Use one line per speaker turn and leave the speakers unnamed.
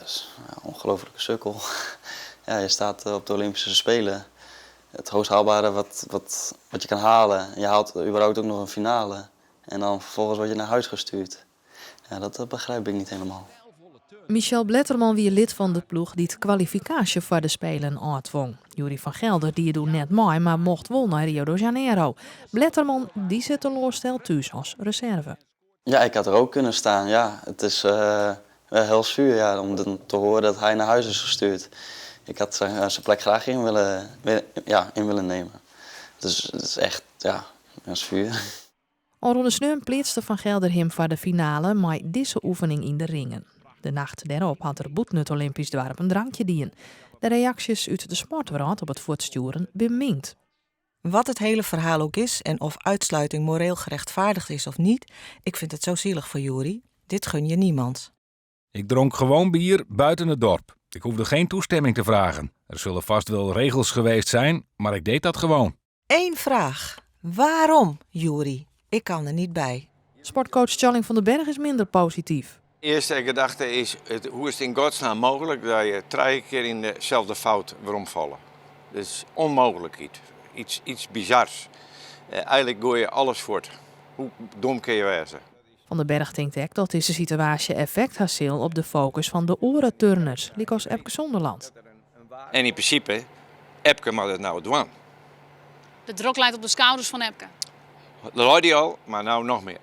is een ongelooflijke sukkel. Ja, je staat op de Olympische Spelen. Het hoogst haalbare wat je kan halen. Je haalt überhaupt ook nog een finale. En dan vervolgens word je naar huis gestuurd. Ja, dat begrijp ik niet helemaal.
Michel Bletterman wie lid fan de ploech dy't kwalifikaasje foar de Spelen ôftwong. Yuri van Gelder die doe net mei, mar mocht wol nei Rio de Janeiro. Bletterman die sit teloarsteld thús as reserve.
Ja, ik had er ook kunnen staan. Ja, het is wel heel zuur, ja, om te horen dat hij naar huis is gestuurd. Ik had zijn plek graag ja, in willen nemen. Dus het is echt, ja, een zuur.
Ofrûne sneon pleatste Van Gelder him foar de finale mei dizze oefening yn de ringen. De nacht dêrop hat er bûten it Olympysk doarp in drankje dien. De reaksjes út de sportwrâld op it fuortstjoeren binne mingd.
Wat het hele verhaal ook is en of uitsluiting moreel gerechtvaardigd is of niet, ik vind het zo zielig voor Yuri. Dit gun je niemand.
Ik dronk gewoon bier buiten het dorp. Ik hoefde geen toestemming te vragen. Er zullen vast wel regels geweest zijn, maar ik deed dat gewoon.
Eén vraag. Waarom, Yuri? Ik kan er niet bij.
Sportcoach Tjalling van den Berg is minder posityf.
Earste gedachte is, hoe is it yn godsnamme mooglik dat je trije kear yn deselde fout weromfalle? Dat is ûnmooglik. Iets bizars. Eigentlik goaie je alles fuort. Hoe dom kinne je wêze?
Van den Berg tinkt ek dat dizze situaasje effekt ha sil op de fokus fan de oare turners, lykas Epke Zonderland.
En yn prinsipe, Epke moat it no dwaan.
De druk leit op de skouders fan Epke.
Dat lei dy al, mar no noch mear.